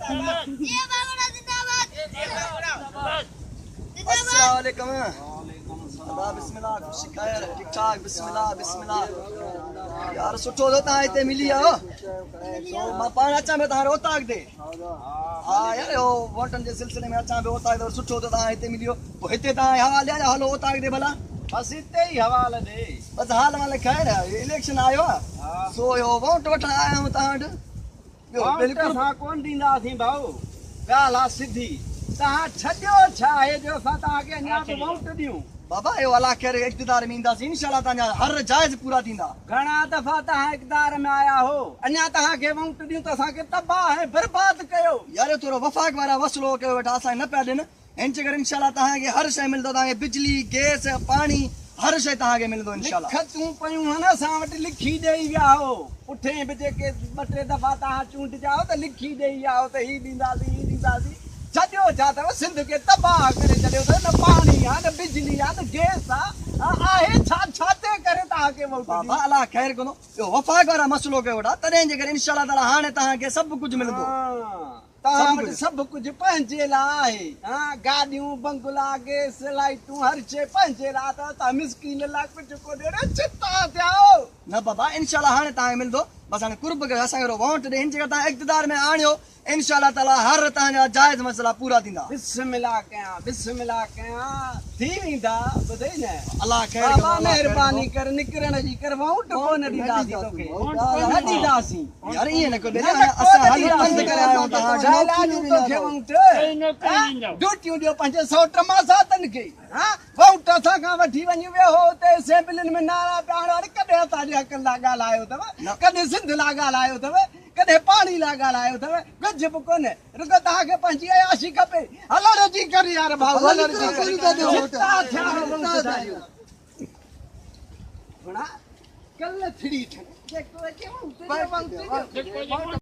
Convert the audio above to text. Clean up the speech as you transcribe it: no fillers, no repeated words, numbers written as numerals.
السلام عليڪم ادا بسم الله خوش خير ٺيڪ ٺاڪ بسم الله بسم الله يار سٺو ٿيو تان هتي ملي آيو سو مان پاڻ اچان پيو تان اوطاق تي ها يار اهو ووٽن جي سلسلي ۾ اچان پيو اوطاق تي سٺو ٿيو تان هتي ملي ويو پوء هتي تان حوال ڏيان يا هلو اوطاق تي ڀلا بس هتي ئي حوال ڏي بس حال وال خير اليڪشن آيو آ سو اهو ووٽ وٺڻ آيا آهيون تان وٽ ووٽ اسان ڪونه ڏينداسين ڀائو، ڳالهه آ سڌي، توهان ڇڏيو ڇا آهي جو اسان توهان کي اڃا به ووٽ ڏيون. بابا اهو الله خير اقتدار ۾ اينداسين انشاء الله توهان جا هر جائز پورا ٿيندا. گهڻا دفعا توهان اقتدار ۾ آيا هو، اڃا توهان کي ووٽ ڏيون ته اسان کي تباهه ۽ برباد ڪيو. يار اهو ٿورو وفاق وارا وسلو ڪيو ويٺا اسان کي نه پيا ڏين. هن جي ڪري انشاء الله توهان کي هر شيء ملندو توهان کي بجلي گيس پاڻي هر شيء توهان کي ملندو انشاء الله. لکتون پيون هن اسان وٽ لکي ڏيئي ويا هو پٺين به جيڪي ٻه ٽي دفعا توهان چونڊجا هو ته لکي ڏيئي ويا هو ته هي ڏينداسين هي ڏينداسين ڇڏيو ڇا اٿو سنڌ کي تباهه ڪري ڇڏيو اٿو نه پاڻي آ نه بجلي آ نه گيس آ آهي ڇا ڇا تي ڪري توهان کي ووٽ ڏيون. بابا الله خير ڪندو اهو وفاق وارا مسئلو ڪيو ويٺا تڏهن جي ڪري انشاء الله تعالي هاڻي توهان کي سڀ ڪجهه ملندو. توهان وٽ سڀ ڪجهه پنهنجي لاء آهي. ها، گاڏيون، بنگلا، گئس، لائيٽون، هر شيء پنهنجي لاء اٿو. توهان مسڪين لاء ڪجهه ڪونهي. اڙي ڇتا ٿيا آهيو. نه بابا انشاء الله هاڻي توهان کي ملندو. بس هاڻي قرب ڪيو اسان کي رڳو ووٽ ڏي هن جيڪر توهان اقتدار ۾ آڻيو انشاء الله تعالي هر توهان جا جائز مسئلا پورا ٿيندا. بسم الله ڪيان بسم الله ڪيان ٿي ويندا ٻڌئي نه. الله خير ڪندو بابا الله خير ڪندو. مهرباني ڪر نڪرڻ جي ڪر ووٽ ڪونه ڏينداسين توکي نه ڏينداسين. يار ائين نه ڪيو ٻيلي هاڻي اسان هلي پنڌ ڪري آيا آهيون توهان وٽ. ڇا لاء ڏيون توکي ووٽ ڊيوٽيون ڏيو پنهنجي سئوٽ ماساتن کي ها ووٽ اسان کان وٺي وڃي ويهو اتي اسيمبلين ۾ نعرا پيا هڻو اڙي ڪڏهن اسان جي حقن لاء ڳالهايو اٿو ڪڏهن سنڌ لاء ڳالهايو اٿو ڪڏهن پاڻي لاء ڳالهايو اٿو ڪجهه به ڪونه رڳو توهان کي پنهنجي عياشي کپي هلڻ جي ڪر يار ڀائو هلڻ جي ڪر ڇتا ٿيا آهيو ووٽ ڌاريو. ڪل ٿڙي ٿن جيڪو اچي ووٽ ڏيو ووٽ ڏيو.